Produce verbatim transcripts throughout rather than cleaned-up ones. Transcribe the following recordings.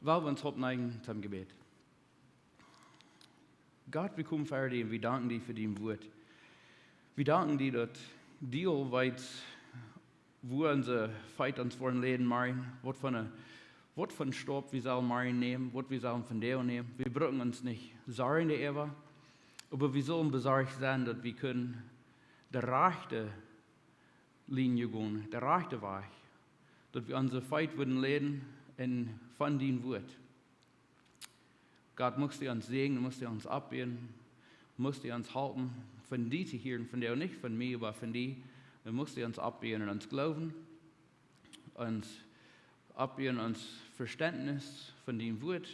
Well wie ons oppneigen toom Jebäd. Gott, wie komen ver die un wie danken die fa dien Wort. Wie danken die, daut du aul weetst, wua onse Feet ons woaren leiden, Marien, waut fa ne, waut fa Staup wie sellen Marien nämen, waut wie sellen vondoag nämen. Wie brucken ons nich sorjen doaräwa, oba wie sellen besorcht sennen, daut wie kjennen de rajchte Linie gonen, de rajchte Wajch, daut wie onse Feet wudden leiden enn von dien Wort. Gott, muchst du ons säajnen, muchst du ons oppbuen, muchst du ons halpen, von die to hieren, vondoag nich von mie, oba von die. Dan muchst du ons oppbuen enn ons Gloowen, ons oppbuen enn ons Vestentnis von dien Wort,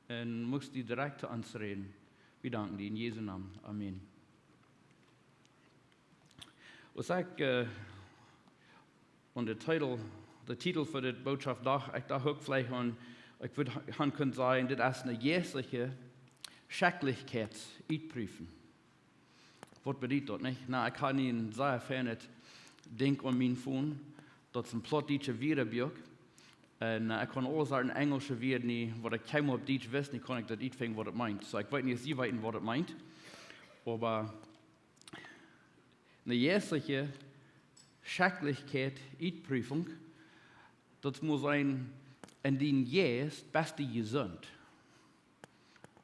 un muchst du direkt to ons räden. Wie danken die enn Jesu Nomen. Amen. Aus ekj, äh, aun de Titel, de Titel fa dit Bootschoft docht, ekj docht uk veleicht aun, ekj wudd ha-, han kunt sajen, dit es ne jeistliche Schekjlichkjeitütprüfunk. Waut bediet daut, nich? Na, ekj ha nu een sea feinet Dinkj aun mien Phone, daut es een plautdietsche Wieedebieekj. Un, äh, ekj kaun aule Sorten enjelsche Wieed nu, waut ekj kjeenmol opp Dietsch wist, nu kaun ekj daut utfinjen, waut daut meent. Soo, ekj weet nich, aus jie weeten, waut daut meent. Oba ne jeistliche Schekjlichkjeitütprüfunk, daut mott sennen, enn dien Jeist best du jesunt.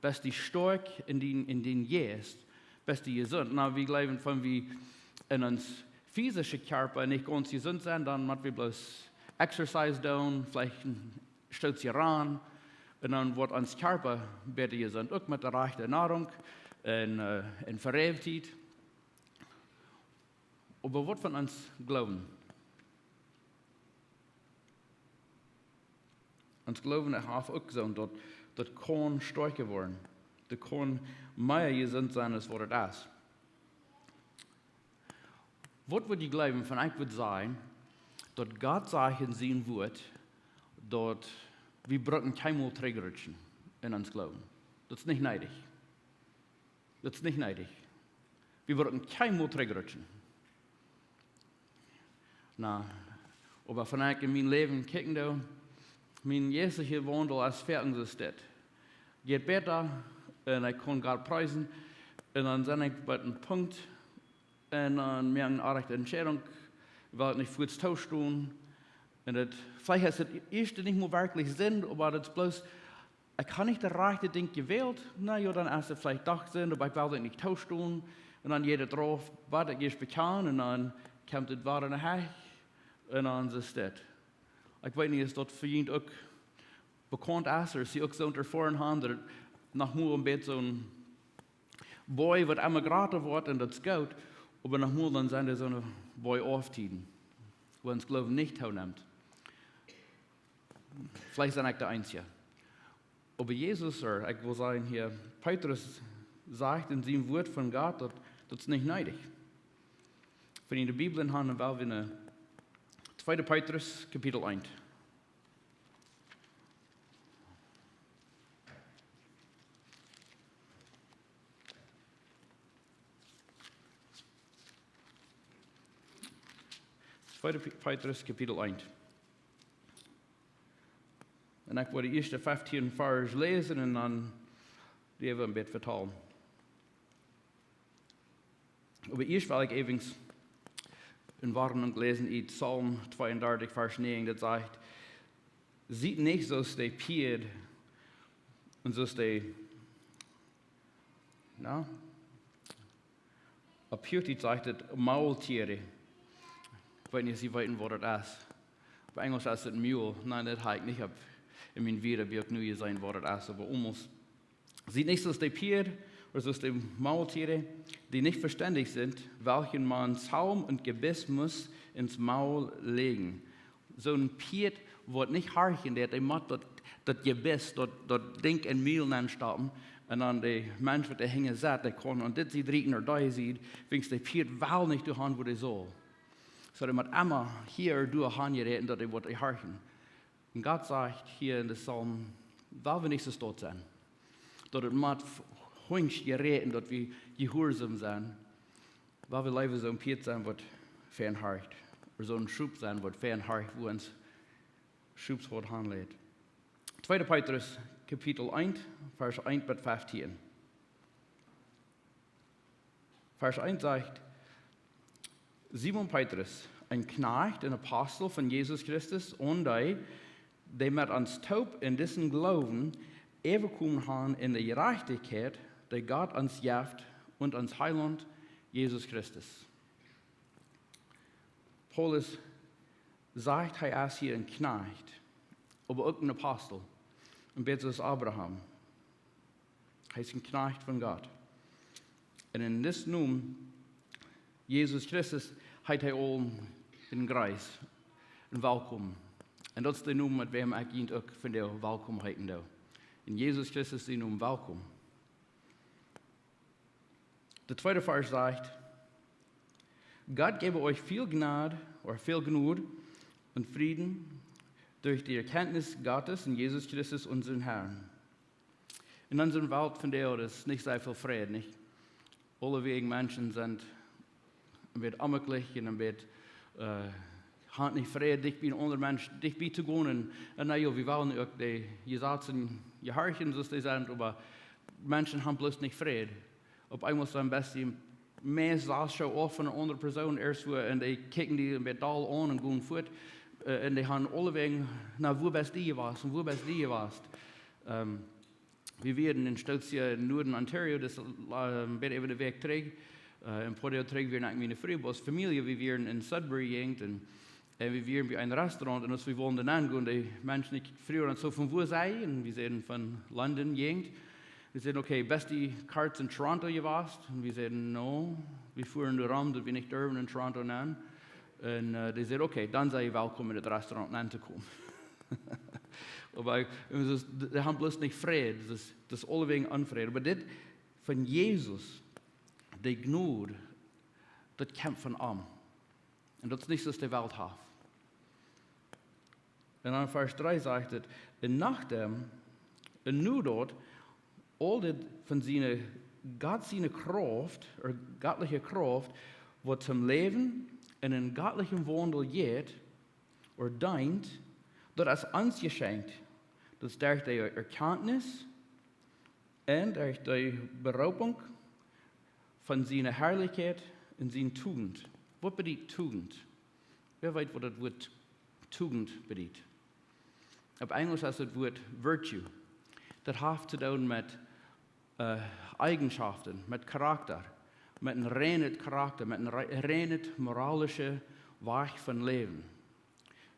Best du stoakj enn dien, enn dien Jeist, best du jesunt. Na, wie jleewen, wan wie enn ons physische Kjarpa nich gaunz jesunt sent, dan mott wie bloos Exercise doonen, veleicht een Stootje rannen, un dan woat ons Kjarpa bäta jesunt, uk met de rajchte Nahrunk un, äh, un Vereewtheit. Oba waut von ons Gloowen? Ons Gloowen haft uk soo, daut, daut kaun stoakja woaren. Daut kaun mea jesunt sennen aus waut et es. Waut wudd jie jleewen, wan ekj wudd sajen, daut Gott sajcht enn sien Wort, daut wie brucken kjeenmol trigjrutschen enn ons Gloowen? Daut es nich needich. Daut es nich needich. Wie brucken kjeenmol trigjrutschen. Na, oba wan ekj enn mien Läwen kjikjen doo, mien jeistlicha Waundel es foaken soo stell. Jeit bäta, un ekj kaun Gott priesen, un dan sie ekj bie een Punkt, un dan moak ekj ne rajchte Entscheidunk, well ekj nich fuaz toostonen. Un daut, veleicht es daut ieeschte nich mol werkjlich Sind, oba daut es bloos, ekj ha nich daut rajchte Dinkj jewält. Na jo, dan es et veleicht doch Sind, oba ekj well daut nich toostonen. Un dan jeit et rauf, bat ekj ieescht bekjan, un dan kjemt et wada no Hecht. Un dan es et. Ekj weet nich, aus daut fa junt uk bekaunt es, ooda aus jie uk soone Erfoarunk haben, daut et noch mau een bät soon Boaj, waut emma jrata woat, un daut es goot, oba noch mau dan sent doa soone Boaj-Auf-Tieden, wua ons Gloowen nich toonemt. Veleicht sie ekj de eensja. Oba Jesus, ooda ekj well sajen hia, Petrus sajcht enn sien Wort von Gott, daut, daut es nich needich. Wan jie de Bibel haben, dan well wie no tweede Petrus, Kapitel eent. Tweede Pe-, Petrus, Kapitel eent. Un ekj wull de ieeschte feftieen Varsch läsen un dan woa wie een bät vetalen. Oba ieescht well ekj eewens eene Woarnunk läsen ut Psalm tweeundartich, Varsch näajen, daut sajcht: "Siet nich soo aus de Pieed un soo aus de," na, opp Huachdietsch sajcht et Maultiere. Ekj weet nich, aus jie weeten, waut daut es. Opp Enjlisch es et mule. Nä, daut ha ekj nich opp, enn mien Wieedebieekj nu jeseenen, waut daut es, oba aulmost. "Siet nich soo aus de Pieed, ooda soo aus de Maultiere, dee nich vestendich sent, welche man Zaum un Jebiss muss ins Maul legen." Soon Pieed, waut nich horchen deit, dee mott daut, daut Jebiss, daut, daut Dinkj enn Mul nenstoppen. Un dan de Mensch, waut doa hinjen sitt, dee kaun aun dise Sied rieten ooda dee Sied, wiels de Pieed well nich doahan, wua dee saul. Soo, dee mott emma hia doahan jeräten, daut dee woat horchen. Un Gott sajcht hia enn de Psalm, well wie nich soo stoakj sennen, daut et mott f-, hunjsch jeräten, daut wie jehuarsom sennen. Well wie leewa soon Pieed sennen, waut fein horcht. Ooda soon Schop sennen, waut fein horcht, wua ons Schopshoad hanleit. Tweede Petrus, Kapitel eins, Vers eins bat feftieen. Vers eins sajcht: Simon Petrus, een Kjnajcht un Apostel von Jesus Christus, un dee, dee met ons toop en disen Gloowen äwajekomen sent en de Jerajchtichkjeit, dee Gott ons jeft, un ons Heilaunt Jesus Christus. Paulus sajcht, hee es hia een Kjnajcht, oba uk een Apostel, een bät soo aus Abraham. Hee es een Kjnajcht von Gott. Un en disen Nomen, Jesus Christus, heet hee aul een Jrets, een Welkom. Un daut es de Nomen, met wäm ekj junt uk vondoag welkom heeten doo. En Jesus Christus sienen Nomen welkom. De tweede Vers sajcht: Gott gebe euch viel Gnade oder viel Gnade und Frieden durch die Erkenntnis Gottes und Jesus Christus, unseren Herrn. En onse Welt vondoag es nich sea väl Fräd, nich? Aulewäajen Menschen sent een bät onjemakjlich un een bät, äh, haben nich Fräd, dicht bie een aundren Mensch, dicht bie to gonen. Un, un na jo, wie wellen uk de Jesazen jehorchen, soo aus dee sent, oba Menschen haben bloos nich Fräd. Opp eemol soo een bät mea sas soo auf von eene aundre Persoon, ieescht wua, un dee kjikjen die een bät doll aun un gonen fuat. Äh, un dee haben aulewäajen, na, wua best du jewast? Un wua best du jewast? Ähm, wie wieren en Scotia en Nuaden Ontario, daut es, äh, een bät äwa de Wäakj trigj. Äh, een poa Doag trigj wia ekj met miene Fru, aus Famielje, wie wieren en Sudbury Gegend un, un wie wieren bie een Restaurant un aus wie wullen nengonen, de Menschen, ekj fruach dan soo: Von wua sent jie? Un wie säden: Von London Gegend. Dee säden: Okay, best du krakjt en Toronto jewast? Un wie säden: No, wie fuaren doa rom, daut wie nich durwen en Toronto nen. Un, äh, dee säden: Okay, dan sent jie welkom en daut Restaurant nentokomen. Oba, äh, daut es, dee haben bloos nich Fräd, daut es, daut es aulewäajen Onfräd. Oba dit von Jesus, de Jnod, daut kjemt von am. Un daut es nich soo aus de Welt haft. Un dan Vers dree sajcht et: Un nodäm, un nu daut, aul dit von siene, Gott siene Krauft, ooda gottliche Krauft, waut toom Läwen en een gottlichen Waundel jeit, ordained, daut es ons jeschenkjt, daut derch de Erkjantnis un derch de Beroopunk von siene Harlichkjeit un siene Tugent. Waut bediet Tugent? Wäa weet, waut daut Wuat Tugent bediet? Opp Enjlisch es daut Wuat virtue. Daut haft to doonen met, äh, Eigenschaften, met Charakta, met een reinet Charakta, met een re-, reinet moralische Wajch von Läwen.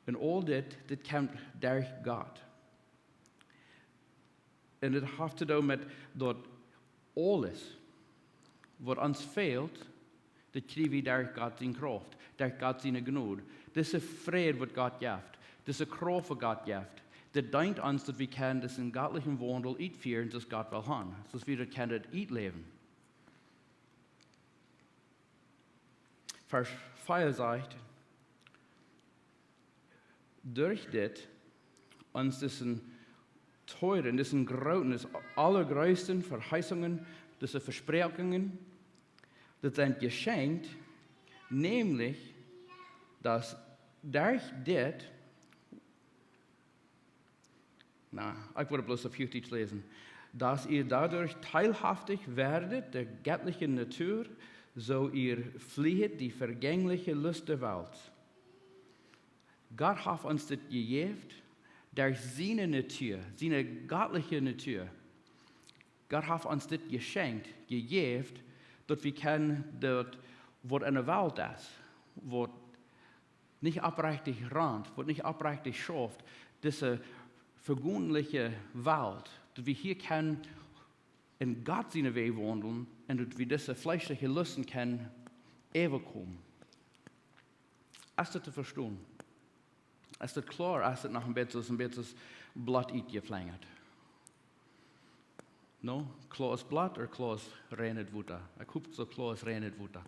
Un aul dit, dit kjemt derch Gott. Un dit haft to doonen met daut aules, waut ons fält, daut kjrie wie derch Gott siene Krauft, derch Gott siene Jnod. Dise Fräd, waut Gott jeft, dise Krauft, waut Gott jeft, daut deent ons, daut wie kjennen disen gottlichen Waundel utfieren, soo aus Gott well haben, soo aus wie daut kjennen utläwen. Vers vea sajcht: Derch dit, ons disen teuren, disen grooten, disen aulajroosten Veheißungen, dise Vespräakjungen, daut sent jeschenkjt, nämlich, daut derch dit, na, ekj wudd bloos opp Huachdietsch läsen: Dass ihr dadurch teilhaftig werdet der göttlichen Natur, so ihr fliehet die vergängliche Lust der Welt. Gott haft ons dit jejäft derch siene Natua, siene gottliche Natua. Gott haft ons dit jeschenkjt, jejäft, daut wie kjennen daut, waut en de Welt es, waut nich oprechtich rant, waut nich oprechtich schauft, dise vejängliche Welt, daut wie hia kjennen en Gott siene Wäaj waundlen un daut wie dise fleeschliche Lusten kjennen äwakomen. Es daut to vestonen? Es daut kloa? Es daut noch een bät, een bät bloot utjeflenjat? No? Kloa aus Bloot ooda kloa aus reinet Wota? Ekj hop, soo kloa aus reinet Wota.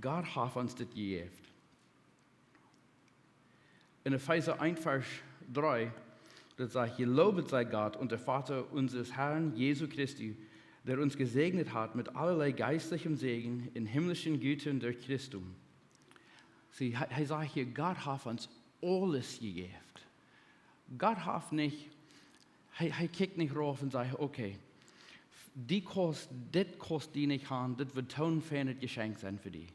Gott haft ons dit jejäft. En Efeesa eins, Vers dree, daut sajcht: Gelobt sei Gott und der Vater unseres Herrn Jesu Christi, der uns gesegnet hat mit allerlei geistlichem Segen in himmlischen Gütern durch Christum. See, hee, hee sajcht hia, Gott haft ons aules jejäft. Gott haft nich, hee, hee kjikjt nich rauf un sajcht: "Okay, die kost, dit kost die nich han, dit woat too een feinet Jeschenkj sennen fa die.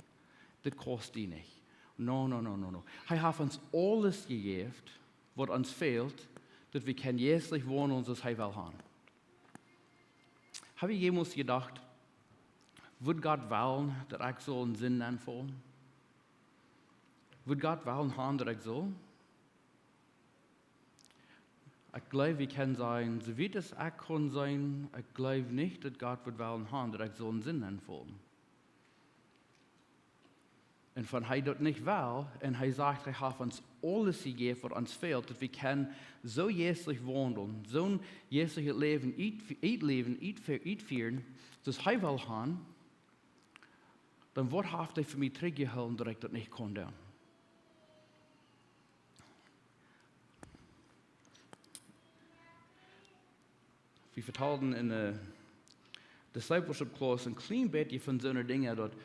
Dit kost die nich." No, no, no, no, no. Hee haft ons aules jejäft, waut ons fält, daut wie kjennen jeistlich wonen, soo aus hee well han. Hab jie jemols jedocht, wudd Gott wellen, daut ekj sull en Sind nenfaulen? Wudd Gott wellen han, daut ekj sull? Ekj jleew, wie kjennen sajen, soo wiet aus ekj kunn seenen, ekj jleew nich, daut Gott wudd wellen han, daut ekj sull en Sind nenfaulen. Un wan hee daut nich well, un hee sajcht, hee haft ons aules jejäft, waut ons fält, daut wie kjennen soo jeistlich waundlen, soo een jeistlichet Läwen ut-, utläwen, utfö-, utfieren, soo aus hee well han, dan waut haft hee fa mie trigjjehoolen, daut ekj daut nich kunn doonen? Wie vetalden en de Discipleship Class een kjlien bät von soone Dinja, daut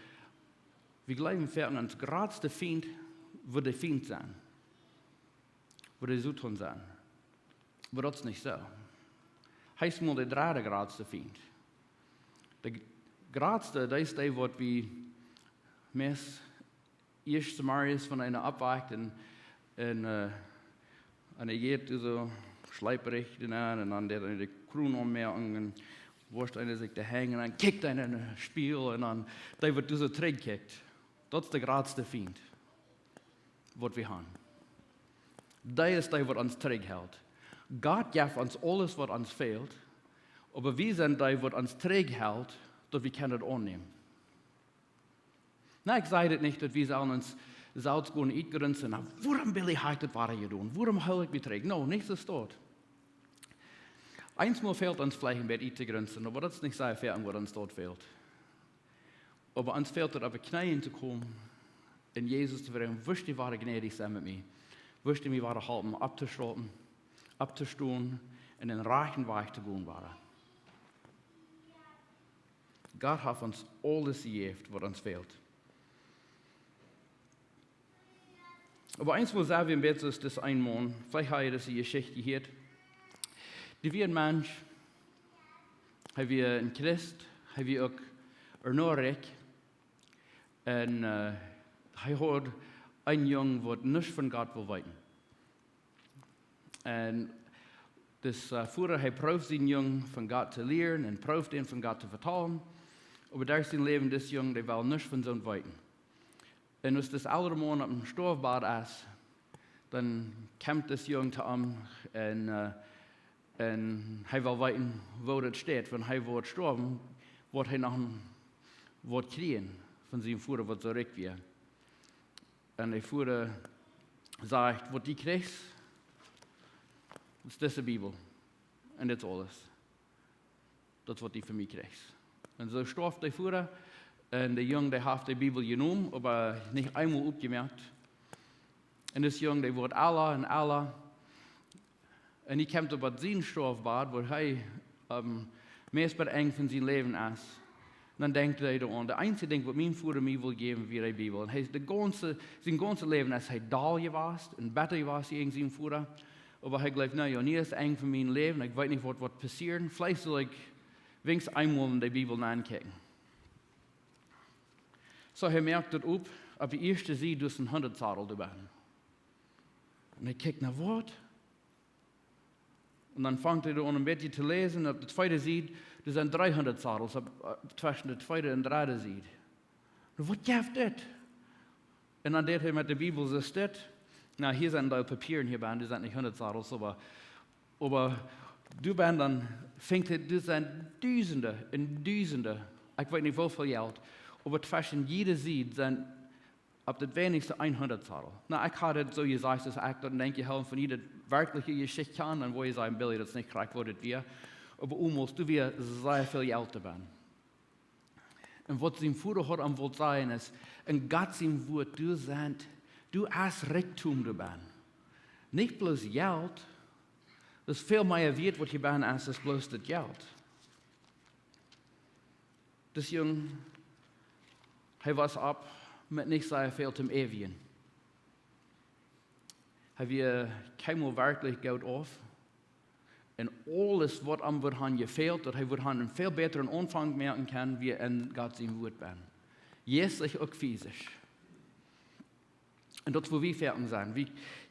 wie jleewen, fa ons jratsta Fient woat de Fient sennen, woat de Soton sennen. Oba daut es nich soo. Hee es mau de dredde jratsta Fient. De jratsta, daut es dee, waut wie meist ieescht zemorjes von eena oppwakjen un, un, äh, un hee jeit soo schleeprich doa aun un dan deit eena de Kroon aunmoaken un woascht eena sikj de Henj un dan kjikjt eena en dän Spieejel un dan, dee waut soo trigjkjikjt. Daut es de jratsta Fient, waut wie han. Dee es dee, waut ons trigjhelt. Gott jeft ons aules, waut ons fält, oba wie sent dee, waut ons trigjhelt, daut wie kjennen daut aunnämen. Na, ekj saj dit nich, daut wie sellen ons selfst gonen utgrunsen: "Na, wuarom well ekj daut wada hia doonen? Wuarom hool ekj mie trigj?" No, nich soo daut. Eensmol fält ons veleicht een bät utgrunsen, oba daut es nich soo väl, waut ons doa fält. Oba ons fält daut, opp de Kjneeen to komen un Jesus to froagen: "Wurscht du wada jnädich sennen met mie? Wurscht du mie wada halpen opptostonen, opptostonen un dän rajchten Wajch to gonen wada?" Gott haft ons aules jejäft, waut ons fält. Oba eensmol saj wie een bät soo aus dis een Maun, veleicht hab jie dise Jeschicht jehieet. Doa wia een Mensch, hee wia een Christ, hee wia uk enorm rikj. Un, äh, hee haud een Jung, waut nuscht von Gott wull weeten. Un dis, äh, Voda, hee proowd sienen Jung von Gott to lieren un proowd am von Gott to vetalen. Oba derch sien Läwen, dis Jung, dee wull nuscht von soont weeten. Un aus dis elre Maun oppem Stoafbad es, dan kjemt dis Jung to am un, äh, un hee well weeten, woo daut steit, wan hee woat stoawen, woat hee noch een, woat kjrieen von sienen Voda, waut soo rikj wia. Un de Voda sajcht: "Waut du kjrichst, es dise Bibel. Un dit es aules. Daut es, waut du von mie kjrichst." Un soo storf de Voda. Un de Jung, dee haft de Bibel jenomen, oba nich eemol oppjemoakt. Un dis Jung, dee woat ella un ella. Un hee kjemt opp sien Stoafbad, wua hee, ähm, meist bie daut Enj von sien Läwen es. Un dan denkjt hee doaraun: "De eensje Dinkj, waut mien Voda mie wull jäwen, wia de Bibel." Un hee es de gaunze, sien gaunzet Läwen es hee doll jewast un betta jewast jäajen sienen Voda. Oba hee jleeft: "Na jo, nu es daut Enj von mien Läwen, ekj weet nich, waut woat passieren. Veleicht saul ekj weens eemol en de Bibel nenkjikjen." Soo, hee moakt daut opp, opp de ieeschte Sied es een Hundatsadel doabie. Un hee kjikjt no waut. Un dan fangt hee aun een bät to läsen. Opp de tweede Sied, doa sent dreehundat Sadels opp, äh, tweschen de tweede un dredde Sied. "Na, waut jeft dit?" Un dan deed hee met de Bibel soo dit. "Na, hia sent een Deel Papieren hia bie, doa sent nich hundat Sadels, oba, oba doa bie dan finjt hee, doa sent dusende un dusende, ekj weet nich woo väl Jelt, oba tweschen jiede Sied sent opp daut weinichste hundat Sadel." Na, ekj haud daut soo jesajcht, aus ekj daut denkj, jie haben von jie daut werkjliche Jeschicht kjanen, dan wudd jie sajen: "Billy, daut es nich krakjt, waut daut wia." Oba aulemol, doa wia sea väl Jelt doabie. Un waut sien Voda haud am wullt sajen es, en Gott sien Wuat, doa sent, doa es Rikjdom doabie. Nich bloos Jelt, daut es väl mea wieet, waut hia bie es, aus bloos daut Jelt. Dis Jung, hee wia opp, met nich sea väl toom äwen. Hee wia kjeenmol werkjlich goot auf. Un aules, waut am wudd han jefält, daut hee wudd han eenen väl bätren Aunfank moaken kjennen, wia en Gott sien Wuat bennen. Jeistlich uk physisch. Un daut es woo wie foaken sent. Wie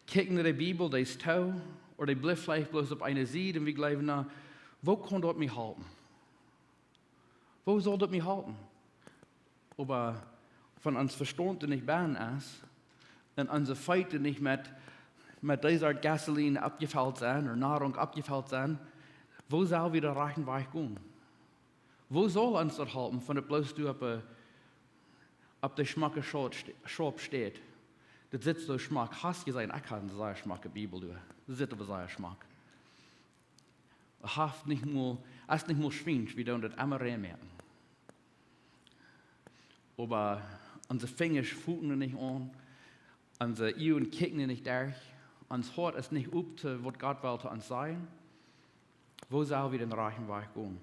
kjikjen no de Bibel, dee es too, ooda dee blift veleicht bloos opp eene Sied un wie jleewen, na, woo kaun daut mie halpen? Woo saul daut mie halpen? Oba wan ons Vestaunt nich bennen es un onse Feet nich met, met dee Sort Gasoline oppjefelt sent ooda Nahrung oppjefelt sent, woo sell wie dän rajchten Wajch gonen? Woo saul ons daut halpen, wan daut bloos doa opp de, opp de schmocke Schaub ste-, Schaub steit? Daut sitt soo schmock. Hast jeseenen, ekj hab eene sea schmocke Bibel doa. Daut sitt oba sea schmock. Haft nich mol, es nich mol schwiensch, wie doonen daut emma rein moaken. Oba onse Finjasch foolen nich aun, onse Uagen kjikjen nich derch, ons Hoat es nich op to waut Gott well to ons sajen. Woo sell wie dän rajchten Wajch gonen?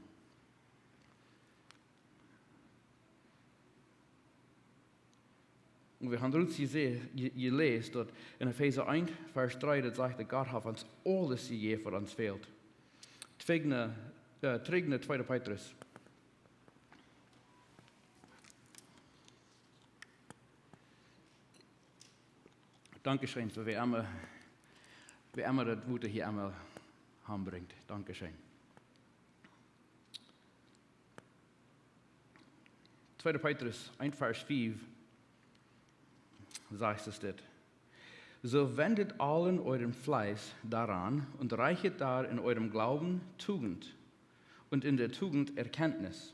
Un wie haben rut jese-, je-, jeläst, daut en Efeesa eent, Varsch dree, daut sajcht, daut Gott haft ons aules jejäft, waut ons fält. Tweede, äh, tweede, tweede Petrus. Dankscheen, soo wie emma, wie emma daut Wuat hia emma hanbrinjt. Dankscheen. Tweede Petrus eent Varsch fief sajcht es dit: „So wendet allen euren Fleiß daran und reichet da in eurem Glauben Tugend und in der Tugend Erkenntnis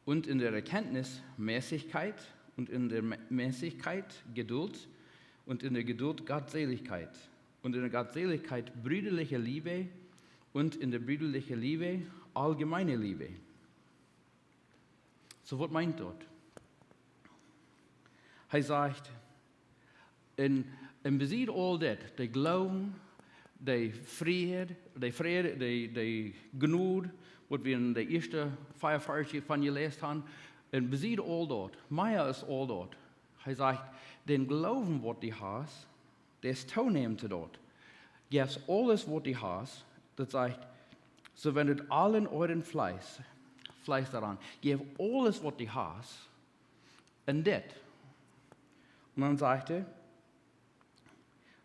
und in der Erkenntnis Mäßigkeit und in der Mä-, Mäßigkeit Geduld und in der Geduld Gottseligkeit und in der Gottseligkeit brüderliche Liebe und in der brüderlichen Liebe allgemeine Liebe.“ Soo, waut meent daut? Hee sajcht, un, un besied aul dit, de Gloowen, de Fräd, de Fräd, de, de Jnod, waut wie en de ieeschte fief Varsch von jeläst haben, un besied aul daut, mea aus aul daut. Hee sajcht, dän Gloowen, waut du hast, dee es toonämen to daut. Jeff aules, waut du hast, daut sajcht, „So wendet allen euren Fleiß, Fleiß daran.“ Jeff aules, waut du hast, en dit. Un dan sajcht hee,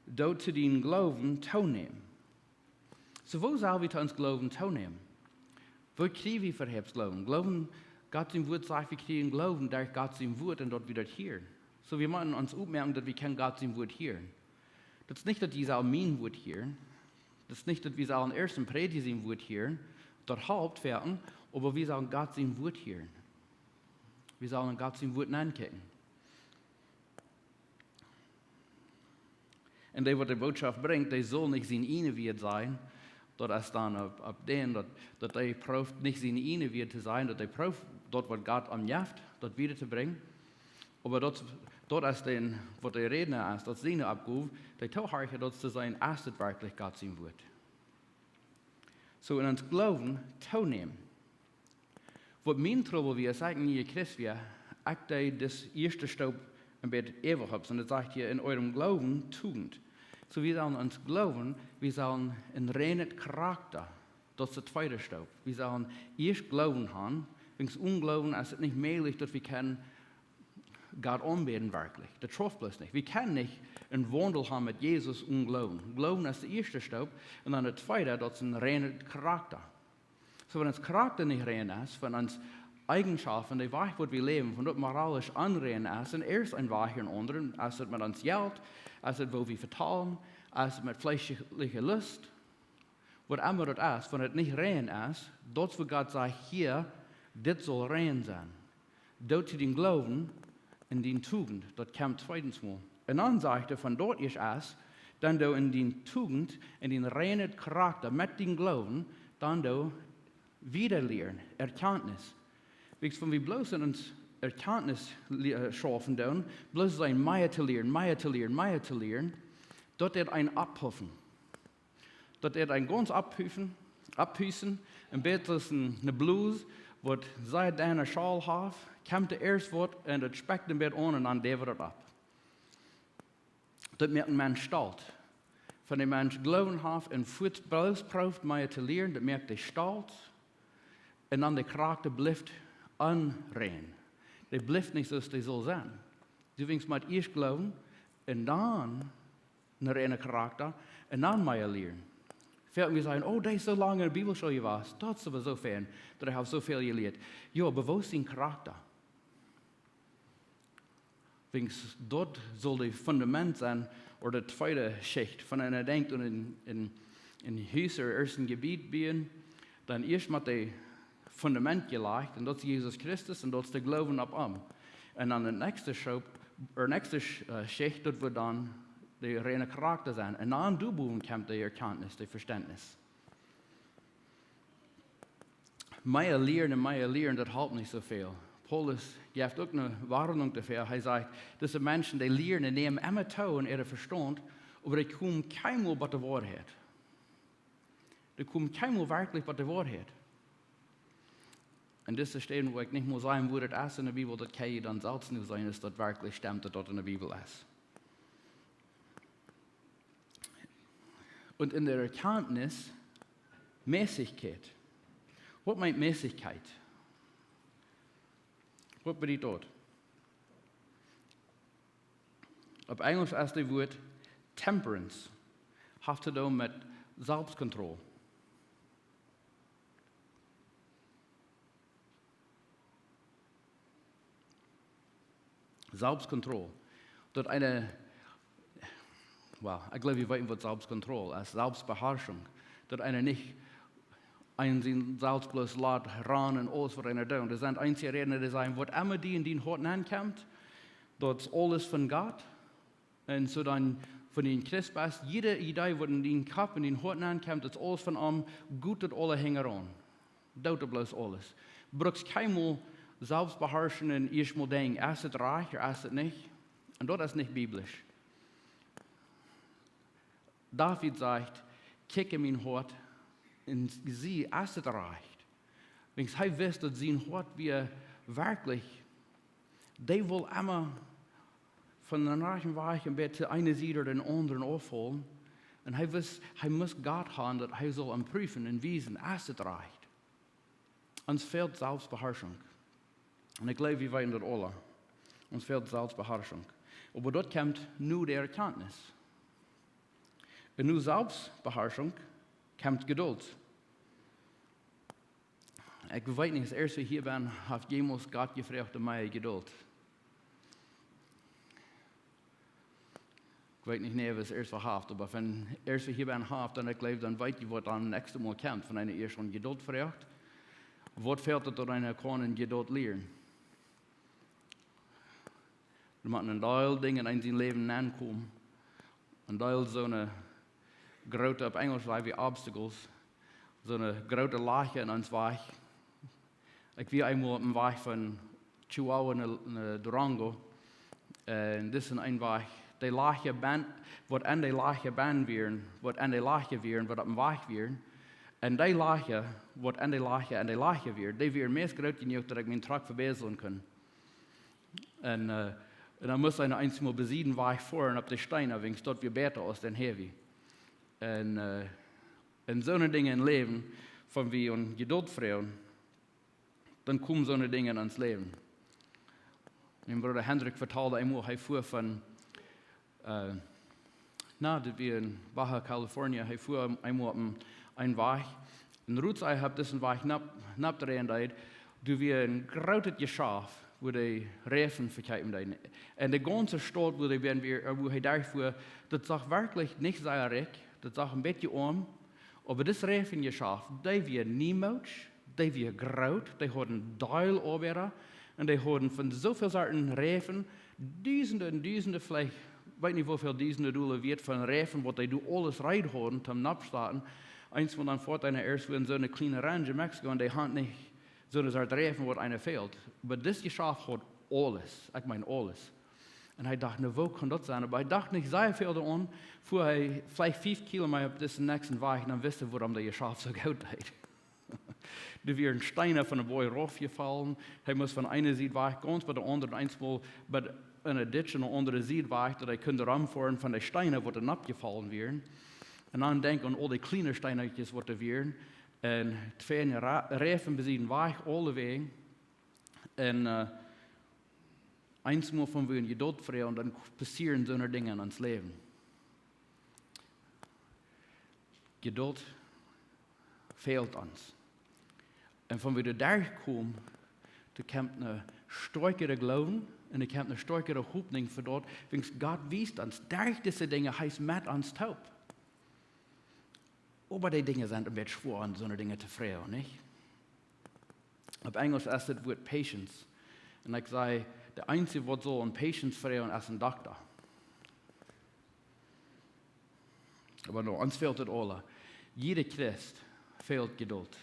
„Doot to dän Gloowen toonämen.“ Soo, woo sell wie to ons Gloowen toonämen? Woo kjrie wie veleicht Gloowen? Gloowen, Gott sien Wuat sajcht, wie kjrieen Gloowen derch Gott sien Wuat un daut wie daut hieren. Soo, wie motten ons opmoaken, daut wie kjennen Gott sien Wuat hieren. Daut es nich, daut wie sellen mien Wuat hieren. Daut es nich, daut wie sellen ieescht een Prädja sien Wuat hieren. Daut halpt werkjlich, oba wie sellen Gott sien Wuat hieren. Wie sellen en Gott sien Wuat nenkjikjen. Un dee, waut de Bootschoft brinjt, dee saul nich sien ieejnen Wieed sajen. Daut es dan opp, opp dän, daut, daut dee proowt nich sien ieejnen Wieed to sajen, daut dee proowt daut, waut Gott am jeft, daut wieda to brinjen. Oba daut, daut es dän, waut de Rädna es, daut es siene Oppgow, dee to horchen, daut to seenen, es dit werkjlich Gott sien Wuat. Soo, en ons Gloowen toonämen. Waut mien Trubbel wia, aus ekj een Christ wia, ekj deed dise ieeschte Stoop een bät äwahopsen. Un daut sajcht hia, „In eurem Glauben Tugend.“ Soo, wie sellen ons Gloowen, wie sellen een reinet Karakta, daut es de tweede Stoop. Wie sellen ieescht Gloowen haben, wäajen onen Gloowen es et nich mäajlich, daut wie kjennen Gott aunbäden werkjlich. Daut schauft bloos nich. Wie kjennen nich een Waundel haben met Jesus onen Gloowen. Gloowen es de ieeschte Stoop. Un dan de tweede, daut es een reinet Karakta. Soo, wan ons Karakta nich rein es, wan ons Eigenschaften, de Wajch, waut wie läwen, wan daut moralisch onrein es, un ieescht een Wajch en aundren, es et met ons Jelt, es et, woo wie vetalen, es et met fleeschliche Lust, waut emma daut es, wan et nich rein es, daut es, wua Gott sajcht, hia, dit saul rein sennen. Doot to dän Gloowen un dän Tugend, daut kjemt tweedens mol. Un dan sajcht hee, wan daut ieescht es, dan doo en dän Tugend, en dän reinen Karakta, met dän Gloowen, dan doo wieda lieren, Erkenntnis. Wäajen wan wie bloos en ons Erkenntnis lie-, äh, schaufen doonen, bloos sennen mea to lieren, mea to lieren, mea to lieren, daut deit eenen opphuffen. Daut deit eenen gaunz opphuffen, opphussen, een bät aus een, eene Blus, waut sea denne Schaul haft, kjemt ieescht waut un daut spekjt een bät aun un dan deit et opp. Daut moakt een Mensch stolt. Wan een Mensch Gloowen haft un fuaz bloos prooft mea to lieren, daut moakt dee stolt. Un dan de Charakta blift onrein. Dee blift nich soo aus dee saul sennen. Du fangst met ieescht Gloowen un dan een reinen Charakta un dan mea lieren. Väl wie sajen: "Oh, dee es soo lang enne Bibelschool jewast. Daut es oba soo fein, daut hee haft soo väl jelieet." Jo, oba woo es sien Charakta? Wiels daut saul daut Fundament sennen, ooda de tweede Schicht, wan eena denkjt aun een, een, een Hus ooda ieescht een Jebied buen, dan ieescht mott daut Fundament jelajcht, un daut es Jesus Christus, un daut es de Gloowen opp am. Un dan de näakjste Schicht, ooda näakjste Sch-, äh, Schicht, daut woat dan de reine Charakta sennen. Un dan doabowen kjemt de Erkjantnis, de Vestentnis. Mea lieren un mea lieren, daut halpt nich soo väl. Paulus jeft uk eene Woarnunk doafäa. Hee sajcht, dise Menschen, dee lieren un nämen emma too en äa Vestaunt, oba dee komen kjeenmol bie de Woarheit. Dee komen kjeenmol werkjlich bie de Woarheit. Un dit es de Städ, wua ekj nich mol sajen wudd, daut es enne Bibel, daut kjenn jie dan selfst nu seenen, aus daut werkjlich stemt, daut daut enne Bibel es. Un en de Erkjantnis Mäßigkeit. Waut meent Mäßigkeit? Waut bediet daut? Opp Enjlisch es daut Wuat temperance. Haft to doonen met Selfstkontroll. Selfstkontroll. Daut eena, well, ekj jleew, jie weeten, waut Selfstkontroll es. Selfstbeherrschung. Daut eena nich eena sikj selfst bloos lat rannen un aules, waut eena deit. Doa sent eenje Räda, dee sajen, waut emma die en dien Hoat nenkjemt, daut es aules von Gott. Un soo dan, wan du een Christ best, jiede Idee, waut en dien Kopp, en dien Hoat nenkjemt, daut es aules von am, goot daut aula hinjaraun. Doot daut bloos aules. Brukst kjeenmol selfst beharschen un ieescht mol denkjen, es daut rajcht ooda es daut nich? Un daut es nich biblisch. David sajcht: "Kjikj en mien Hoat un see, es daut rajcht." Wiels hee wist, daut sien Hoat wia werkjlich, dee wull emma von dän rajchten Wajch een bät eene Sied ooda dän aundren aufhoolen. Un hee wist, hee must Gott haben, daut hee sull am prüfen un wiesen, es daut rajcht. Ons fält Selfstbeharschunk. Un ekj jleew, wie weeten daut aula. Ons fält Selfstbeharschunk. Oba daut kjemt no de Erkjantnis. Un no Selfstbeharschunk kjemt Jedult. Ekj weet nich, aus ieescht hia bie, haft jemols Gott jefroacht om mea Jedult? Ekj weet nich, nä, aus ieescht haft, oba wan ieescht hia bie haft, dan ekj jleew, dan weet jie, waut dan näakjste Mol kjemt, wan eena ieescht om Jedult froacht. Waut fält daut, daut eena kaun en Jedult lieren? Doa motten een Deel Dinja en sien Läwen aunkomen. Een Deel soone groote, opp Enjlisch saj wie obstacles, soone groote Lajcha en ons Wajch. Ekj wia eemol opp een Wajch von Chihuahua no, no Durango. Un dit es een Wajch, dee Lajcha benn, waut aun dee Lajcha benn wieren, waut aun dee Lajcha wieren, waut opp een Wajch wieren. Un dee Lajcha, waut aun dee Lajcha, aun dee Lajcha wieren, dee wieren meist groot jenuach, daut ekj mienen Truck vebäslen kunn. Un, äh, un dan must eena eenjemol bie sieden Wajch foaren opp de Steena, wiels daut wia bäta aus dän Highway. Un, äh, un soone Dinja em Läwen, wan wie om Jedult froagen, dan komen soone Dinja en ons Läwen. Mien Brooda Hendrik vetald eemol, hee fua von, äh, na, daut wia en Baja California, hee fua eemol opp een, een Wajch. Un Ruth säd, hee haud disen Wajch nopp, nopp de Rand, doa wia een grootet Jeschaft, wua dee Reifen vekjeepen deeden. Un de gaunze Staut, wua dee bie wia, äh, wua hee derchfua, daut sach werkjlich nich sea rikj, daut sach een bät oam, oba dit Reifenjeschaft, dee wia niemootsch, dee wia groot, dee hauden väl Oabeida, un dee hauden von soo väl Sorten Reifen, dusende un dusende, veleicht, weet nich woo väl dusende Dolla wieet von Reifen, waut dee doa aules reed hauden, toom noppstarten. Eemol dan foat eena ieescht wua en soone kjliene Ranch en Mexiko, un dee haud nich soone Sort Reifen, waut eena fält. Oba dit Jeschaft haud aules, ekj meen aules. Un hee docht, nu, woo kaun daut sennen? Oba hee docht nich sea väl doaraun, fua hee veleicht fief Kilomeeta opp disen näakjsten Wajch, dan wist hee, wuarom daut Jeschaft soo goot deed. Doa wieren Steena von dän Boajch raufjefollen. Hee must von eene Sied wajch, gaunz bie de aundre, eemol bie de, en een ditch aun de aundre Sied wajch, daut hee kunn romfoaren von de Steena, waut doa noppjefollen wieren. Un dan denkj aun aul de kjliene Steenakjes, waut doa wieren. Un twee Ra-, Reifen bie sienen Wajch, aule Wäaj. Un, äh, eensmol wan wie Jedult froagen, dan passieren soone Dinja en ons Läwen. Jedult fält ons. Un wan wie doa derchkomen, doa kjemt een stoakjra Gloowen un doa kjemt eene stoakjra Hopninj fa daut, wiels Gott wiest ons derch dise Dinja, hee es met ons toop. Oba dee Dinja sent een bät schwoa, om soone Dinja to froagen, nich? Opp Enjlisch es daut Wuat patience. Un ekj säd, de eensje, waut saul om patience froagen, es een Dokta. Oba no, ons fält daut aule. Jieda Christ fält Jedult.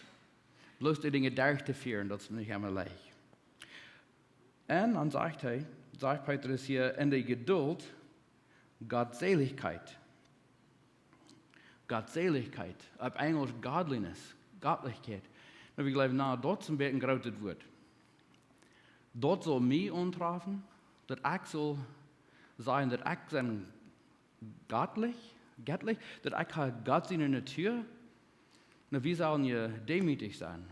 Bloos dee Dinja derchtofieren, daut es nich emma leicht. Un dan sajcht hee, sajcht Petrus hia, en de Jedult Gottselichkjeit. Gottselichkjeit, opp Enjlisch godliness, Gottlichkjeit. Nu, wie jleewen, na, daut es een bät een grootet Wuat. Daut saul mie auntrafen, daut ekj saul sajen, daut ekj sie gottlich, gettlich, daut ekj hab Gott siene Natua. Nu, wie sellen je deemootich sennen.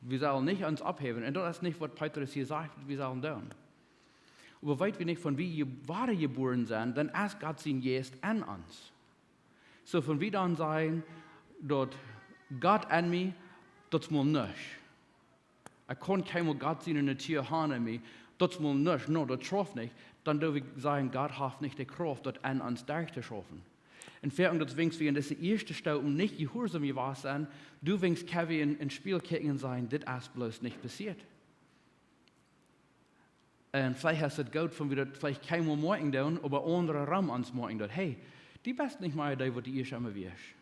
Wie sellen nich ons opphäwen. Un daut es nich, waut Petrus hia sajcht, waut wie sellen doonen. Oba wan wie nich von wie je-, wadajebuaren sent, dan es Gott sien Jeist en ons. Soo, wan wie dan sajen, daut Gott en mie, daut es mau nuscht. Ekj kaun kjeenmol Gott siene Natua haben en mie, daut es mau nuscht, no, daut schauft nich. Dan doo wie sajen, Gott haft nich de Krauft, daut en ons derchtoschaufen. Un foaken daut, wiels wie en dise ieeschte Stoop nich jehuarsom jewast sent, doawäajen kjenn wie en, en Spieejel kjikjen un sajen, dit es bloos nich passieet. Un veleicht es daut goot, wan wie daut veleicht kjeenmol moakjen doonen, oba aundre rom ons moakjen daut. Hey, du best nich mea dee, waut du ieescht emma wieescht.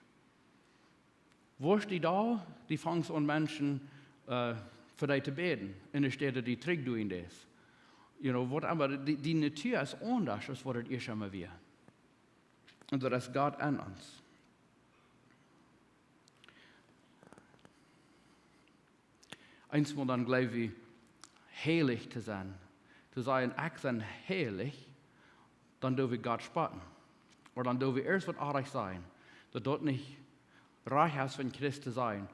Woascht du doa, du fangst aun Menschen, äh, fa die to bäden, enne Städ daut du trigj doonen deist. You know, waut emma, dee, dee Natua es aundasch, aus waut et ieescht emma wia. Un daut es Gott en ons. Eensmol dan jleew wie, heilich to sennen. To sajen, ekj sie heilich, dan doo wie Gott spotten. Ooda dan doo wie ieescht waut oajch sajen. Daut daut nich rajcht es, von Christ to sennen.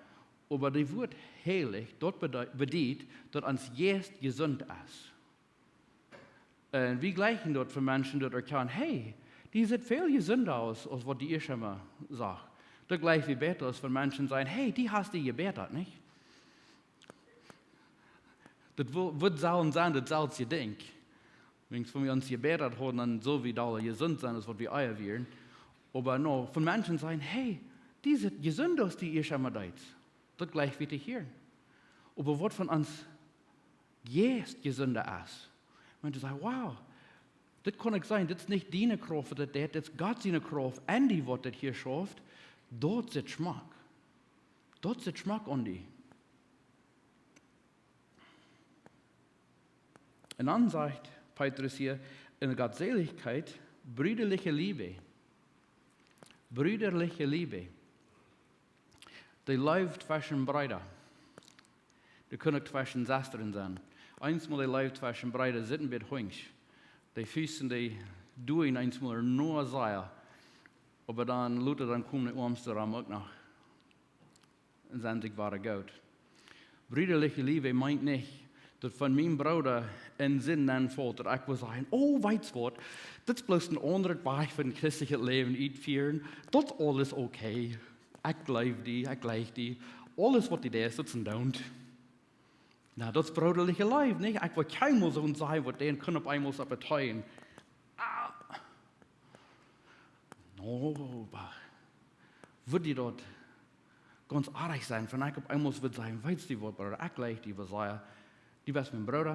Oba daut Wuat heilich, daut bede-, bediet, daut ons Jeist jesunt es. Un wie jlikjen daut fa Menschen, daut erkjanen, hey, du sittst väl jesunda aus, aus waut du ieescht emma sajchst. Daut jlikj wie bäta aus fa Menschen sajen, hey, du hast die jebätat, nich? Daut wo-, woat sellen sennen, daut selfst jedenkj. Wan wie ons jebätat hauden, dan sull wie dolla jesunt sennen, aus waut wie ea wieren. Oba no, fa Menschen sajen, hey, du sittst jesunda aus du ieescht emma deedst. Daut jlikj wie to hieren. Oba waut von ons Jeist jesunda es. Wan du sajchst, wow, dit kaun ekj seenen, dit es nich diene Krauft, waut dit deit, dit es Gott siene Krauft, en die, waut dit hia schauft, daut sitt schmock. Daut sitt schmock aun die. Un dan sajcht Petrus hia, en Gottselichkjeit, brüderliche Liebe. Brüderliche Liebe. De Leew tweschen Breeda. Dee kaun uk tweschen Sestren sennen. Eensmol de Leew tweschen Breeda sitt een bät hunjsch. Dee Fiesten, dee doonen eensmol no sea. Oba dan, lota dan komen de Oarmste rom uk noch. Un sent sikj wada goot. Brüderliche Liebe meent nich, daut wan mien Brooda en Sind nenfault, daut ekj well sajen, oh, weetst waut, dit es bloos een aundret Wajch von christlichet Läwen utfieren. Daut es aules okay. Ekj jleew die, ekj jleew die. Aules waut du deist, daut es een Don't. Na, daut es broodaliche Leew, nich? Ekj well kjeenmol soo sajen, waut dee kunn opp eemol opp de Tein. Ah. No, oba wudd die daut gaunz oajch sennen, wan ekj opp eemol wudd sajen, weetst du waut, Brooda, ekj jleew die, waut sajen, du best mien Brooda.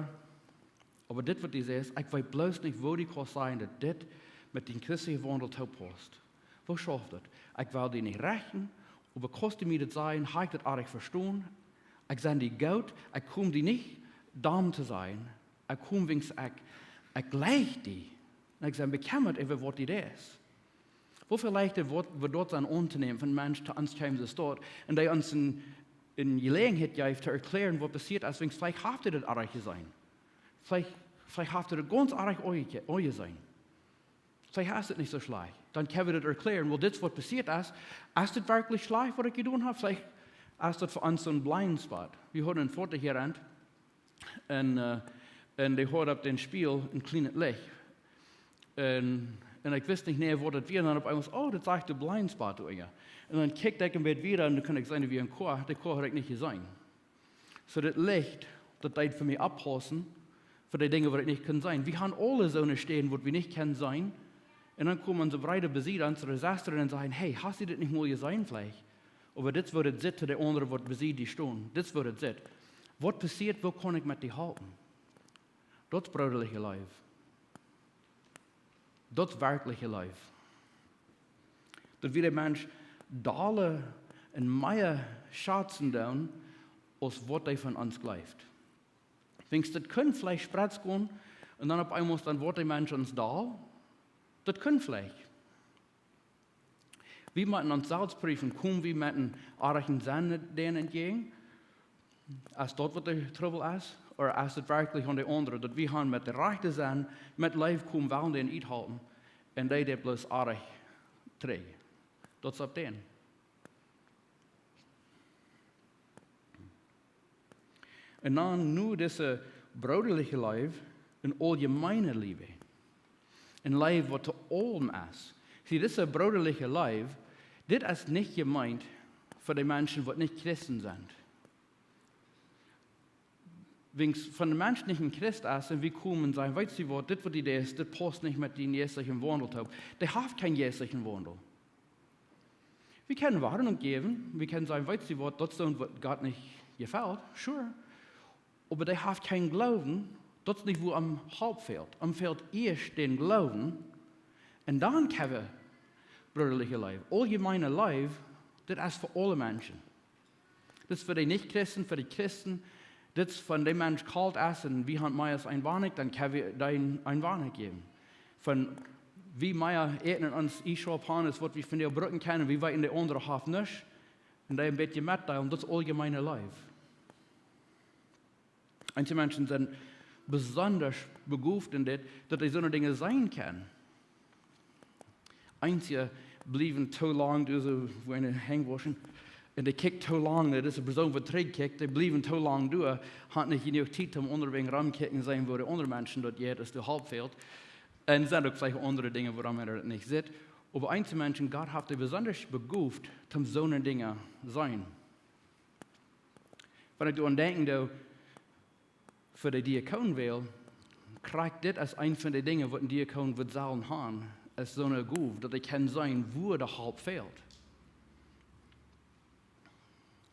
Oba dit, waut du sajchst, ekj weet bloos nich, woo du kaust sajen, daut dit met dän christlichen Waundel toopaust. Woo schauft daut? Ekj well die nich rechten, oba kaust du mie daut sajen, hab ekj daut oajch vestonen? Ekj sie die goot, ekj kom die nich domm to sajen, ekj kom wiels ekj, ekj jleew die. Un ekj sie bekjemmat äwa waut du deist. Woo väl leichta woat, woat daut sennen auntonämen, wan een Mensch to ons kjemt, soo steit, un dee ons eene, eene Jeläajenheit jeft to erkjlären, waut passieet es, wiels veleicht haft hee daut oajch jeseenen. Veleicht Veleicht haft hee daut gaunz oajch, oajch seenen. Veleicht es daut nich soo schlajcht. Dan kjenn wie daut erkjläaren, well, dit es waut passieet es. Es dit werkjlich schlajcht, waut ekj jedonen hab? Veleicht es daut fa ons soon blind spot. Wie hauden een Foatich hia aun. Un, äh, un dee haud opp dän Spieejel een kjlienet Licht. Un, un ekj wist nich, nä, waut daut wia. Un dan opp eemol, oh, daut sajcht de blind spot doa unja. Un dan kjikjt ekj een bät wieda un dan kunn ekj seenen, wia een Koa. De Koa haud ekj nich jeseenen. Soo daut Licht, daut deed fa mie oppaussen, fa de Dinja, waut ekj nich kunn seenen. Wie haben aule soone Städen, waut wie nich kjennen seenen. Un dan komen onse Breeda bie ons, onse Sestren un sajen, hey, hast du dit nich mol jeseenen veleicht? Oba dit es woo daut sitt, to de aundre, waut bie die stonen. Dit es woo daut sitt. Waut passieet, woo kaun ekj met die halpen? Daut es broodaliche Leew. Daut es werkjliche Leew. Daut wie dän Mensch dolla un mea schazen doonen, aus waut hee von ons jleeft. Wiels daut kunn veleicht spretz gonen un dan opp eemol dan woat de Mensch ons doll. Daut kunn veleicht. Wie motten ons selfst prüfen, komen wie met een oajchen Senn dän entjäajen? Es daut waut de Trubbel es? Ooda es daut werkjlich aun de aundre, daut wie haben met de rajchte Senn, met Leew komen, wellen dän uthalpen un dee daut bloos oajch trigj? Daut es opp dän. Un dan nu dise broodaliche Leew, een auljemeene Leew. Een Leew, waut to aulem es. See, dise broodaliche Leew, dit es nich jemeent fa de Menschen, waut nich Christen sent. Wiels wan een Mensch nich een Christ es un wie komen un sajen, weetst du waut, dit waut du deist, dit paust nich met dän jeistlichen Waundel toop. Dee haft kjeen jeistlichen Waundel. Wie kjennen Woarnunk jäwen, wie kjennen sajen, weetst du waut, daut es soont, waut Gott nich jefelt, sure. Oba dee haft kjeen Gloowen, daut es nich wua am Help fält. Am fält ieescht dän Gloowen un dan kjenn wie broodaliche Leew. Auljemeene Leew, daut es fa aule Menschen. Daut es fa de Nich-Christen, fa de Christen. Daut es wan de Mensch kolt es un wie haben mea aus een Wonnik, dan kjenn wie dän een Wonnik jäwen. Wan wie mea Äten en ons Iesschaup haben, es waut wie von dee brucken kjennen, wie weeten, de aundre haft nuscht, un dee een bät metdeelen, daut es auljemeene Leew. Eenje Menschen sent besonda begooft en dit, daut dee soone Dinja seenen kjennen. Eenje bliewen too lang, dee soo, woo een Henj wauschen. Un dee kjikjt too lang, daut es een Persoon, waut trigjkjikjt, dee bliewen too lang doa, haben nich jenuach Tiet, om unjarenaunda romkjikjen, seenen, woo de aundre Menschen daut jeit, aus de Help fält. Un sent uk veleicht aundre Dinja, wuarom eena daut nich sitt. Oba eenje Menschen, Gott haft dee besonda begooft, om soone Dinja seenen. Wan ekj doaraun denkjen doo, fa de Diakonen well, krakjt dit es eent von de Dinja, waut een Diakon wudd sellen haben, es soone Gow, daut hee kaun seenen, wua de Help fält.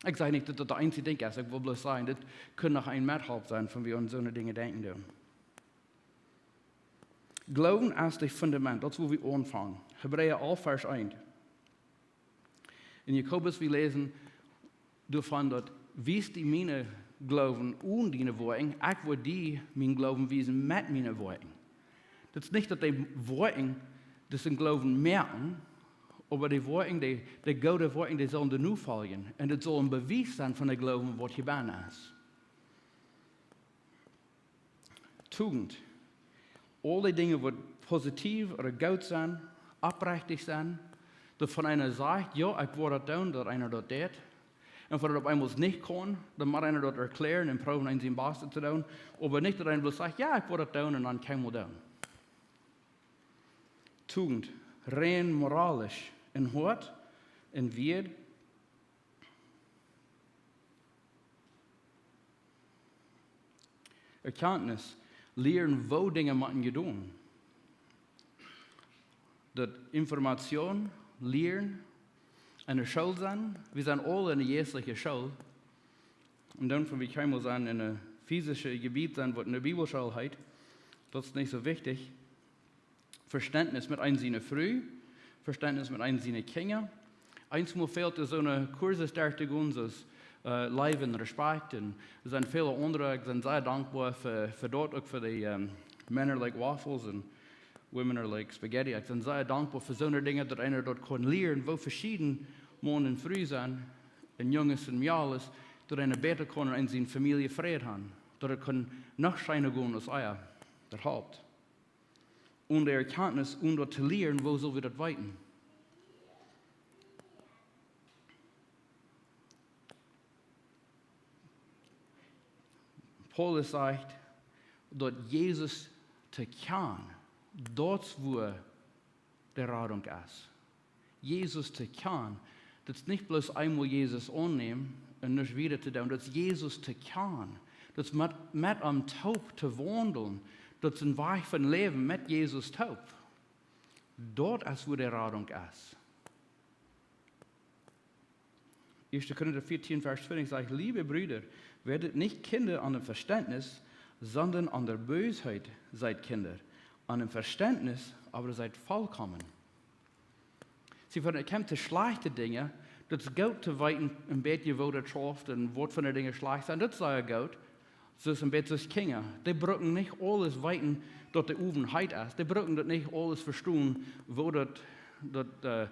Ekj saj nich, daut daut de eensje Dinkj es, ekj well bloos sajen, dit kunn noch een Methelp sennen, wan wie aun soone Dinja denkjen doonen. Gloowen es daut Fundament, daut es, wua wie aunfangen. Hebräa alf, Varsch eent. En Jakobus, wie läsen doavon, daut: Wies die mienen Gloowen onen diene Woakjen, ekj woa die mienen Gloowen wiesen met miene Woakjen. Daut es nich, daut de Woakjen disen Gloowen moaken, oba de Woakjen, de, de goode Woakjen, dee sellen doano foljen. Un daut saul een Bewies sennen von de Gloowen, waut hia bennen es. Tugent. Aul dee Dinja, waut positiev ooda goot sent, oprechtich sent, daut wan eena sajcht: Jo, ekj woa daut doonen, daut eena daut deit. Un wan daut opp eemol nich kaun, dan mott eena daut erkjläaren un proowen, eent sien Bastet to doonen. Oba nich, daut eena bloos sajcht: Jo, ekj woa daut doonen, un dan kjeenmol doonen. Tugent. Rein moralisch en Hoat, en Wieed. Erkjantnis, lieren, woo Dinja motten jedonen. Daut Information, lieren, enne School sennen, wie sent aul enne jeistliche School. Un dan, wan wie kjeenmol sent enne physische Jebied sennen, waut enne Bibelschool heet, daut es nich soo wichtich. Vestentnis met eent siene Fru, Vestentnis met eent siene Kjinja. Eensmol fält doa soone Kursen derch to gonen, soo aus, äh, Leew un Respakjt. Un doa sent väle aundre, ekj sie sea dankboa fa, fa daut, uk fa de, ähm, Men are like waffles and women are like spaghetti. Ekj sie sea dankboa fa soone Dinja, daut eena daut kaun lieren, woo veschieden Maun un Fru sent, un Junges un Mejales, daut eena bäta kaun en siene Famielje Fräd haben, daut et kaun noch scheena gonen aus ea. Daut halpt. Onen de Erkjantnis, onen daut to lieren, woo sell wie daut weeten? Paulus sajcht, daut Jesus to kjanen, daut es wua de Radunk es. Jesus to kjanen, daut es nich bloos eemol Jesus aunnämen un nuscht wieda to doonen. Daut es Jesus to kjanen. Daut es met, met am toop to waundlen. Daut es een Wajch von Läwen met Jesus toop. Daut es wua de Radunk es. Ieeschte Korinta vieetieen, Varsch twintich sajcht: Liebe Brüder, werdet nicht Kinder an dem Verständnis, sondern an der Bösheit seid Kinder. An dem Verständnis aber seid vollkommen. See, wan et kjemt to schlajchte Dinja, daut es goot to weeten, een bät woo daut schauft un waut fa Dinja schlajcht sent, daut es sea goot. Soo aus een bät aus Kjinja. Dee brucken nich aules weeten, daut de Owen heet es. Dee brucken daut nich aules vestonen, woo daut, daut, äh,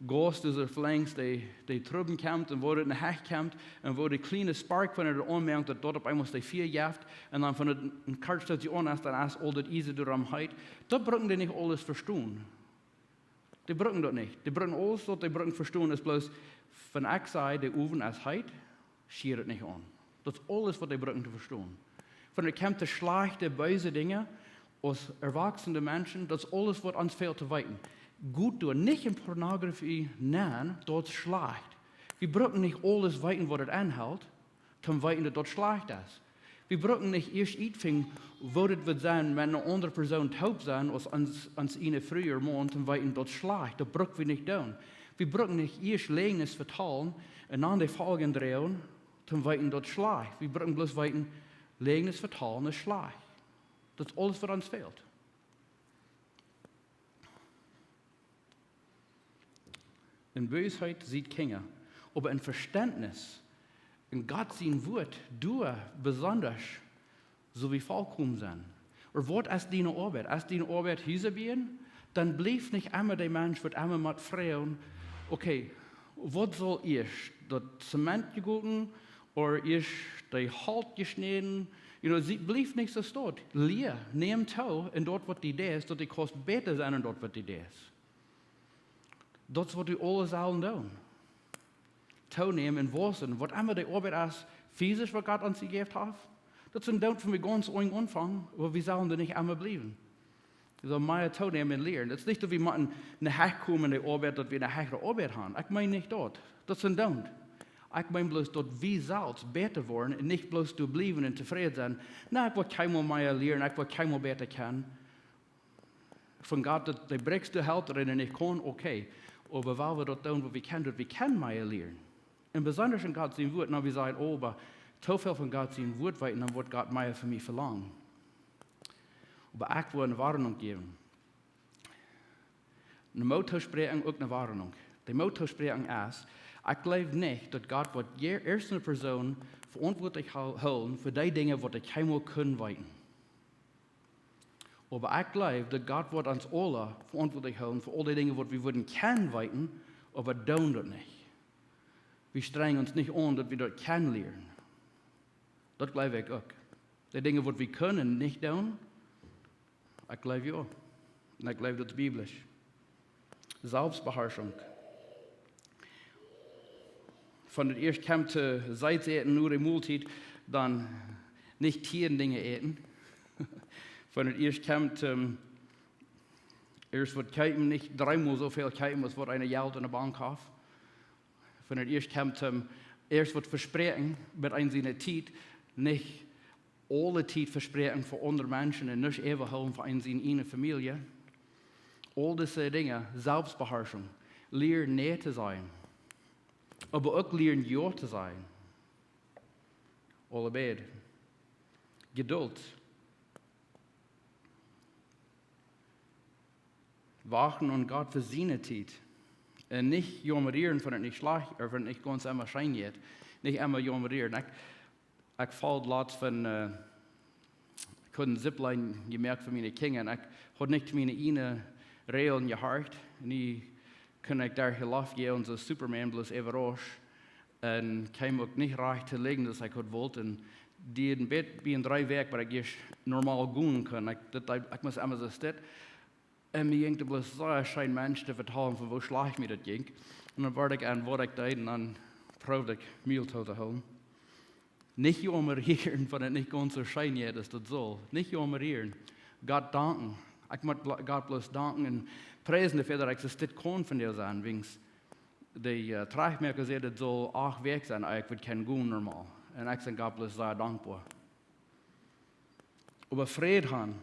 Gaus, dise Flames, dee, dee trigj kjemt un woo daut en Hecht kjemt un woo de kjliene Spark, wan et aunmoakt, daut daut opp eemol de Fia jeft un dan wan et een kort Stootje aun es, dan es aul daut Iesa doarom heet. Daut brucken dee nich aules vestonen. Dee brucken daut nich. Dee brucken aules, waut dee brucken vestonen, es bloos, wan ekj saj, de Owen es heet, schia et nich aun. Daut es aules, waut dee brucken to vestonen. Wan et kjemt to schlajchte, beese Dinja, aus erwachsene Menschen, daut es aules, waut ons fält to weeten. Goot doa nich en Pornografie, nä, daut es schlajcht. Wie brucken nich aules weeten, waut et enhelt, toom weeten, daut daut schlajcht es. Wie brucken nich ieescht utfinjen, woo daut woat sennen, wan eene aundre Persoon toop sent aus ons, ons ieejne Fru ooda Maun, toom weeten, daut es schlajcht. Daut bruck wie nich doonen. Wie brucken nich ieescht Läajes vetalen un dan de Foljen droagen, toom weeten, daut es schlajcht. Wie brucken bloos weeten, Läajes vetalen es schlajcht. Daut es aules, waut ons fält. En Boosheit seid Kjinja, oba en Vestentnis, en Gott sien Wuat, doa besonda, sell wie volkomen sennen. Ooda waut es diene Oabeit? Es diene Oabeit Husa buen? Dan bliew nich emma de Mensch, waut emma mott froagen: Okay, waut saul ieescht, daut Zement jegoten ooda ieescht de Holt jeschnäden? You know, see, bliew nich soo stoakj. Lia, näm too en daut, waut du deist, daut du kaust bäta sennen en daut, waut du deist. Daut es, waut wie aule sellen doonen. Toonämen en wausen. Waut emma de Oabeit es, fisisch, waut Gott ons jejäft haft, daut es een Deel von, wie gaunz unjen aunfangen, oba wie sellen doa nich emma bliewen. Wie sellen mea toonämen en lieren. Daut es nich, daut wie motten no Hecht komen en de Oabeit, daut wie ne hechre Oabeit haben. Ekj meen nich daut. Daut es een Deel. Ekj meen bloos, daut wie selfst bäta woaren un nich bloos doa bliewen un tofräd sennen. Na, ekj well kjeenmol mea lieren, ekj well kjeenmol bäta kjennen. Von Gott, daut de Briggs de Held rennen nich kaun, okay. Oba wan wie daut doonen, waut wie kjennen, daut wie kjennen mea lieren. Un besonda en Gott sien Wuat, na, wie sajen, oh, oba too väl von Gott sien Wuat weeten, dan woat Gott mea von mie velangen. Oba ekj well ne Woarnunk jäwen. Ne Moot toospräakjen, uk ne Woarnunk. De Moot toospräakjen es, ekj jleew nich, daut Gott woat je-, ieescht ne Persoon veauntwuatlich hol-, hoolen fa dee Dinja, waut hee kjeenmol kunn weeten. Oba ekj jleew, daut Gott woat ons aule veauntwuatlich hoolen fa aul dee Dinja, waut wie wudden kjennen weeten, oba doonen daut nich. Wie strenjen ons nich aun, daut wie daut kjennen lieren. Daut jleew ekj uk. De Dinja, waut wie kunnen nich doonen, ekj jleew jo. Un ekj jleew, daut es biblisch. Selbstbeherrschung. Wan et ieescht kjemt to Siedsäten no de Moltiet, dan nich tieen Dinja äten. Wan et ieescht kjemt, ähm, ieescht waut kjeepen, nich dreemol soo väl kjeepen aus waut eena Jelt enne Bank haft. Wan et ieescht kjemt, ähm, ieescht waut vespräakjen, met eenem siene Tiet, nich aule Tiet vespräakjen fa aundre Menschen un nich äwahoolen fa eenem siene ieejne Famielje. Aul dise Dinja, Selbstbeherrschung, lieren nä to sajen, oba uk lieren jo to sajen. Aule beid. Jedult. Wachten aun Gott fa siene Tiet. Un nich jaumren, wan et nich schlajcht, ooda wan et nich gaunz emma scheen jeit. Nich emma jaumren. Ekj, ekj foll latst von, äh, ekj haud ne Zipline jemoakt fa miene Kjinja. Un ekj haud nich miene ieejne Räajlen jehorcht. Nu kunn ekj doa jeloft, jo, un soo Superman, bloos äwarausch. Un kjeem uk nich rajcht to lijen, daut ekj haud wult. Un Dee een bät bie een dree Wäakj, waut ekj ieescht normal gonen kunn. Ekj, daut, ekj must emma soo stell. Un mie jinkj daut bloos soo scheen, Menschen to vetalen von woo schlajcht mie daut jinkj. Un dan wort ekj aun waut ekj deed un dan proowd ekj mie to hoolen. Nich jaumren, wan et nich gaunz soo scheen jeit aus daut saul. Nich jaumren. Gott danken. Ekj mott blo-, Gott bloos danken un priesen doafäa, daut ekj soo stell kunn vondoag sennen. Wiels de, äh, Trajchtmoaka säd, daut saul acht Wäakj sennen, ekj wudd kjennen gonen normal. Un ekj sie Gott bloos sea dankboa. Oba Fräd han,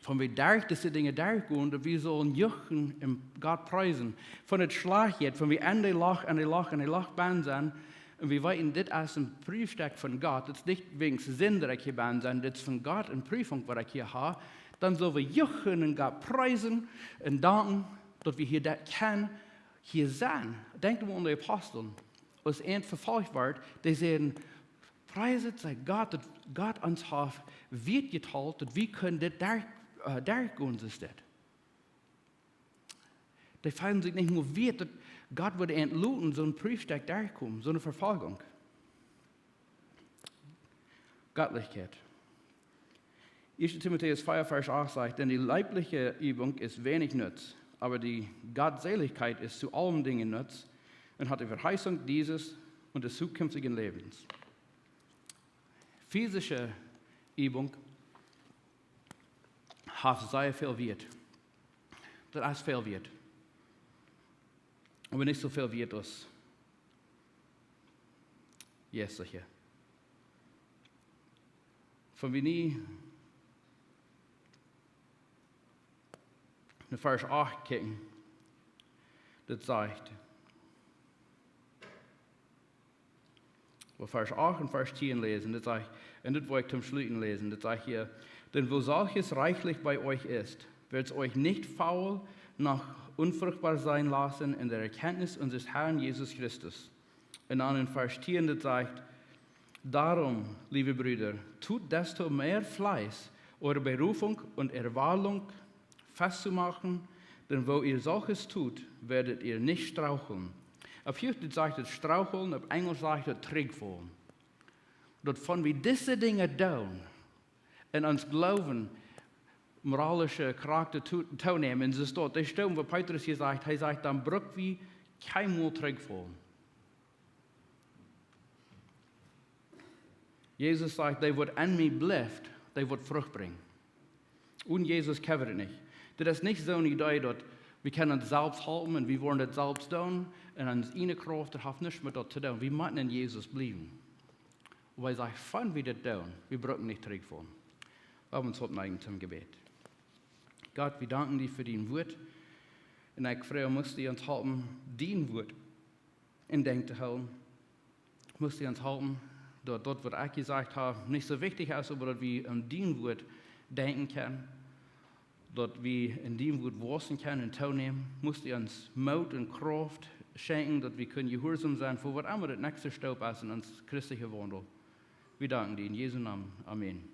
wan wie derch dise Dinja derchgonen, daut wie sellen juchen un Gott priesen. Wan et schlajcht jeit, wan wie enn de Lach, enn de Lach, enn de Lach benn sent, un wie weeten, dit es een Prüfstekj von Gott, dit es nich wäajen Sind, daut ekj hia benn sie, dit es von Gott, eene Prüfunk, waut ekj hia hab, dan sell wie juchen un Gott priesen un danken, daut wie hia daut kjennen, hia sennen. Denkjt mol aun de Apostel, aus eent vefolcht wort, dee säden: "Priest sie Gott, daut Gott ons haft Wieet jetolt, daut wie kunnen dit derch, äh, derchgonen, soo es dit." Dee feelden sikj nich mea wieet, daut Gott wudd an loten, soon Prüfstekj derchkomen, soone Vefoljunk. Gottlichkeit. Erster Timotäus vier, Vers acht sagt: "Denn die leibliche Übung ist wenig Nutz, aber die Gottseligkeit ist zu allen Dingen Nutz und hat die Verheißung dieses und des zukünftigen Lebens." Physische Übung haft sea väl Wieet. Daut es väl Wieet. Oba nich soo väl Wieet aus jeistliche. Wan wie nu no Vers acht kjikjen, daut sajcht, wie Vers acht un Vers tieen läsen, daut sajcht, un daut well ekj toom Schluten läsen, daut sajcht hia: "Denn wo solches reichlich bei euch ist, wird's euch nicht faul noch unfruchtbar sein lassen in der Erkenntnis unseres Herrn Jesus Christus." Un dan en Vers tieen, daut sajcht: "Darum, liebe Brüder, tut desto mehr Fleiß, eure Berufung und Erwählung festzumachen, denn wo ihr solches tut, werdet ihr nicht straucheln." Opp Huach daut sajcht daut straucheln, opp Enjlisch sajcht daut trigjfaulen. Daut wan wie dise Dinja doonen un ons Gloowen, moralische Charakta to-, toonämen, un soo steit daut, dee Städ, wua Petrus hia sajcht, hee sajcht, dan bruck wie kjeenmol trigjfaulen. Jesus sajcht: "Dee waut aun mie blift, dee woat Frucht brinjen." Onen Jesus kjenn wie daut nich. Daut es nich soone Idee, daut wie kjennen ons selfst halpen un wie woaren daut selfst doonen un ons ieejne Krauft, daut haft nuscht met daut to doonen. Wie motten en Jesus bliewen. Oba hee sajcht, wan wie daut doonen, wie brucken nich trigjfaulen. Lot ons oppmoaken toom Jebäd. Gott, wie danken die fa dien Wuat. Un ekj froag, muchst du ons halpen, dien Wuat enn Denkj to hoolen. Muchst du ons halpen, daut daut, waut ekj jesajcht hab, nich soo wichtich es, oba daut wie aun dien Wuat denkjen kjennen, daut wie enn dien Wuat wausen kjennen un toonämen. Muchst du ons Moot un Krauft schenkjen, daut wie kjennen jehuarsom sennen fa waut emma de näakjste Stap es enn ons christeljen Waundel. Wie danken die enn Jesu Nomen. Amen.